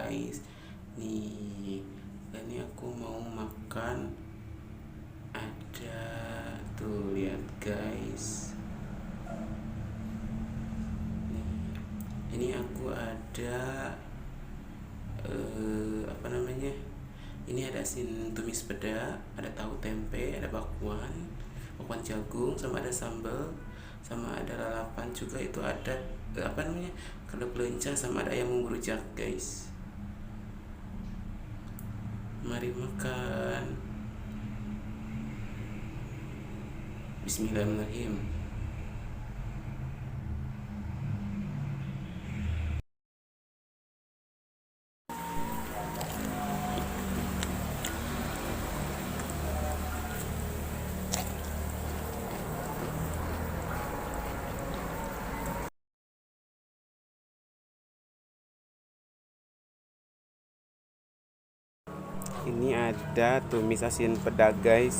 guys. Nih, ini aku mau makan. Ada tuh, lihat guys. Nih, ini aku ada apa namanya? Ini ada asin tumis peda, ada tahu tempe, ada bakwan, bakwan jagung, sama ada sambal, sama ada lalapan juga. Itu ada apa namanya, kalau lencah, sama ada ayam bumbu rujak guys. Mari makan. Bismillahirrahmanirrahim. Ini ada tumis asin peda guys.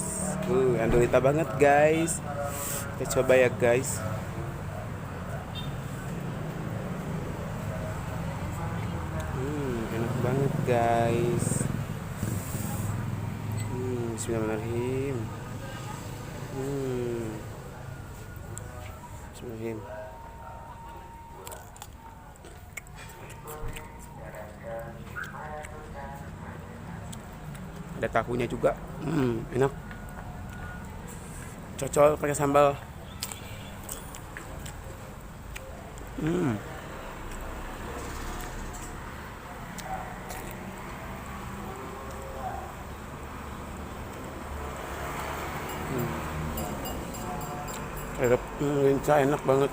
Andolita banget guys. Kita coba ya guys. Enak banget guys. Bismillahirrahmanirrahim. Bismillahirrahmanirrahim. Ada tahunya juga. Enak. Cocol pakai sambal. Lincah, enak banget.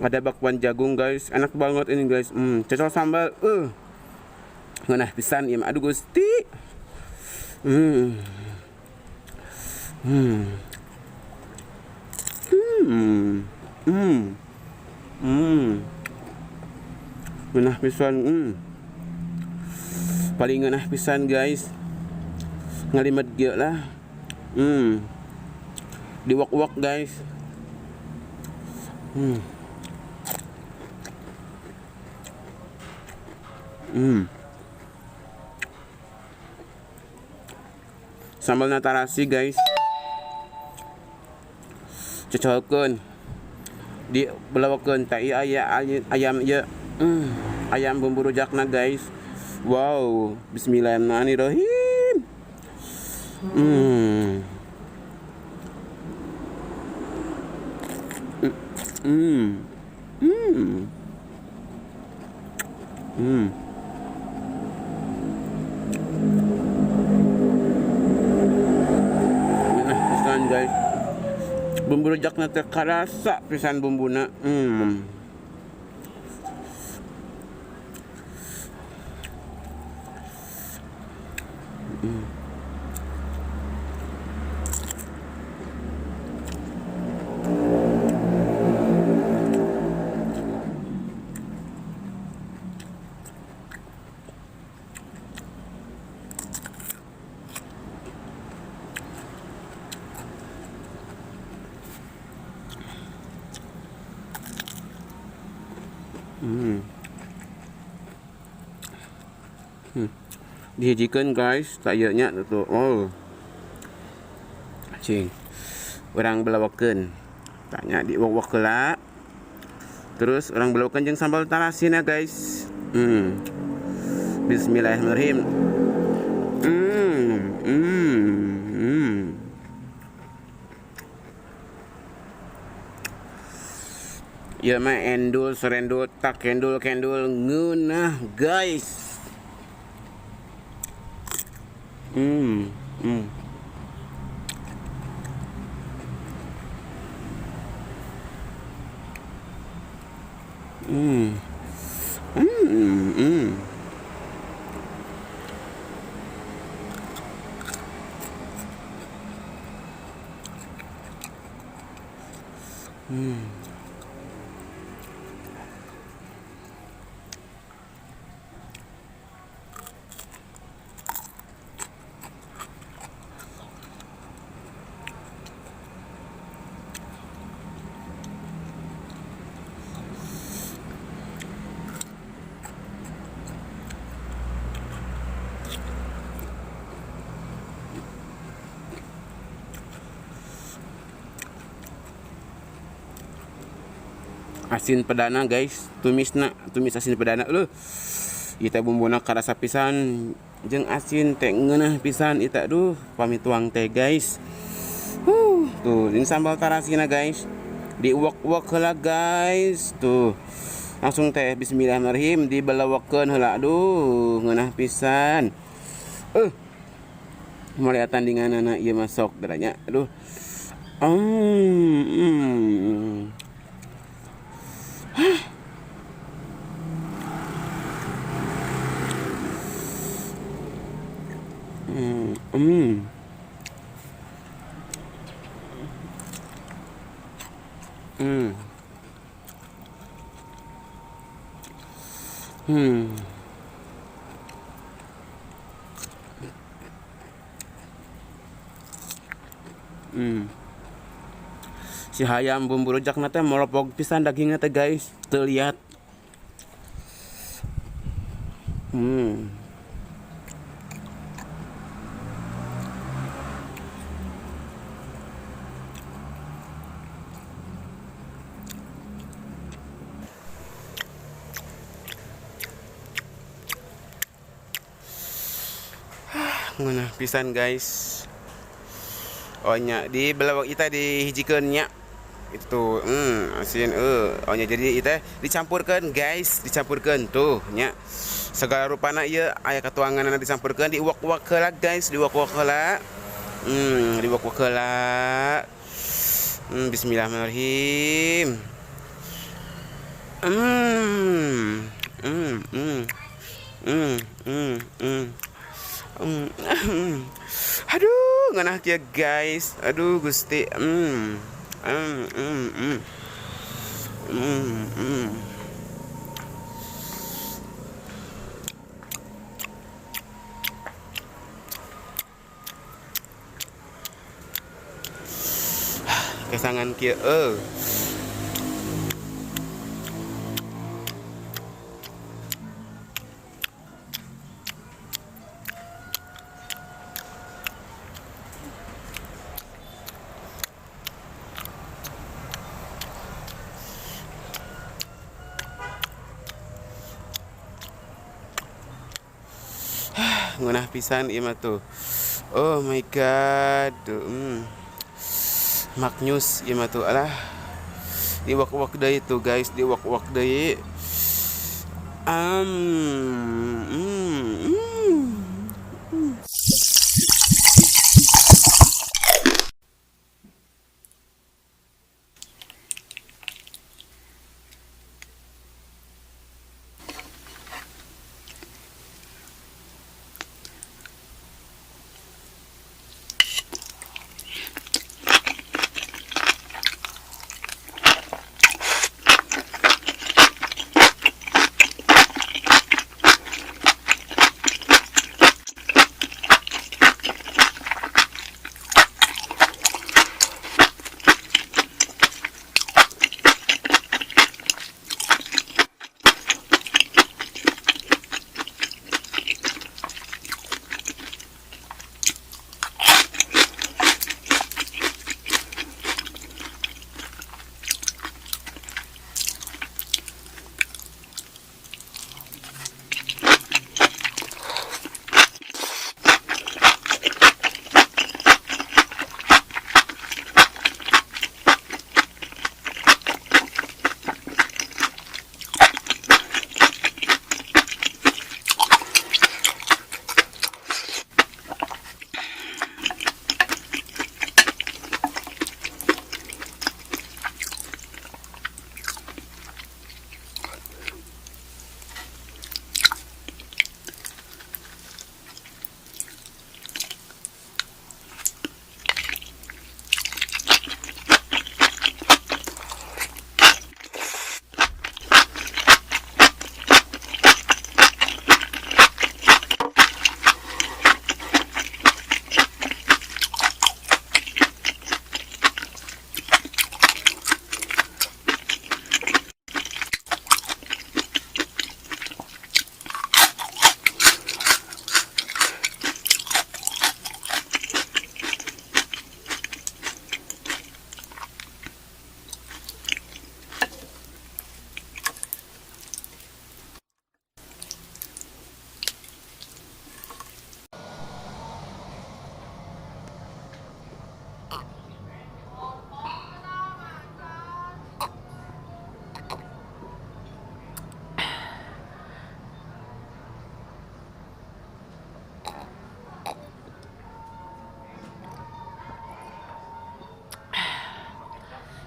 Ada bakwan jagung guys, enak banget ini guys. Cocol sambal. Ngeunah pisan ieu mah, aduh Gusti. Ngeunah pisan. Paling ngeunah pisan guys. Ngalimet ge lah. Diwok-wok guys. Sambal tarasi guys. Cocolkeun. Di belawakeun teh ieu aya ayam ieu. Ayam bumbu rujakna guys. Wow, bismillahirrahmanirrahim. Nah, pisan guys. Bumbu rujakna teh karasa pisan bumbuna. Dihijikeun guys, tak ieu nya tuh. Oh. Cing. Urang belawakeun. Tanya diwok-wok heula. Terus urang belawakeun jeung sambal tarasina guys. Bismillahirrahmanirrahim. Ya mah endul serendul tak kendul kendul ngeunah guys. Hmm. Asin pedana guys, tumisna, tumis asin pedana leuh. Ieu teh bumbuna karasa pisan jeung asin teh ngeunah pisan ieu teh, aduh, pami tuang teh guys. Tuh, ini sambal tarasina guys. Diuwek-uwek heula guys. Tuh. Langsung teh bismillahirrahmanirrahim dibelewekkeun heula. Aduh, ngeunah pisan. Mulai tandinganana ieu mah sok daranya. Aduh. Si hayam bumbu rujakna teh molopog pisan dagingna teh guys. Teu liat. Ngeunah pisan guys. Oh nya di belawak kita dihijikeun nya. Itu asin oh nya jadi ieu teh dicampurkeun guys, dicampurkeun tuh nya. Segala rupana ieu aya katuanganna dicampurkeun, diuwek-uwek heula guys, diuwek-uwek heula. Diuwek-uwek heula. Bismillahirrahmanirrahim. Aduh, ngeunah kieu guys. Aduh Gusti. Kesangan kieu euy. Ngeunah pisan ieu mah tuh. Oh my god. Tuh. Maknyus ieu mah tuh. Alah. Diwak-wak deui tuh guys, diwak-wak deui.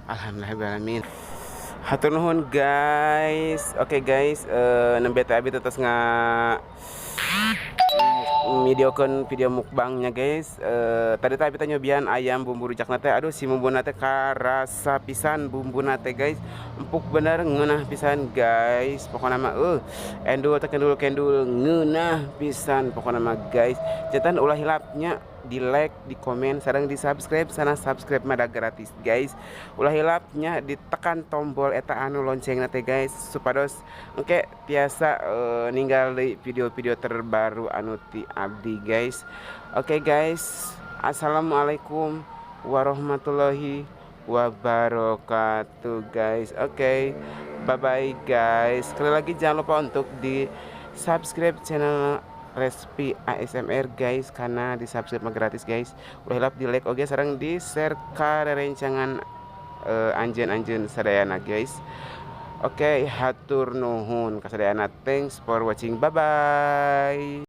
Alhamdulillah alamin. Hatur nuhun, guys. Oke guys, nembe teh abi tos nga videokeun video mukbangnya, guys. Tadi teh abi teh nyobian ayam bumbu rujakna teh. Aduh, si bumbuna teh karasa pisan bumbuna teh, guys. Empuk bener, ngeunah pisan, guys. Pokona mah endul teh kendul kendul, ngeunah pisan pokona mah, guys. Janten ulah hilap nya di like, di komen, sareng di subscribe. Sana subscribe mah gratis, guys. Ulah hilap nya ditekan tombol eta anu lonceng teh, guys, supados engke tiasa ninggali video-video terbaru anu ti abdi, guys. Oke guys, assalamualaikum warahmatullahi wabarakatuh, guys. Oke, bye bye, guys. Sekali lagi jangan lupa untuk di subscribe channel Respi ASMR, guys, karena di subscribe mah gratis, guys. Ulah hilap di like oke sareng di share ka rerencangan anjeun-anjeun sadayana, guys. Oke, hatur nuhun kasadayana. Thanks for watching. Bye bye.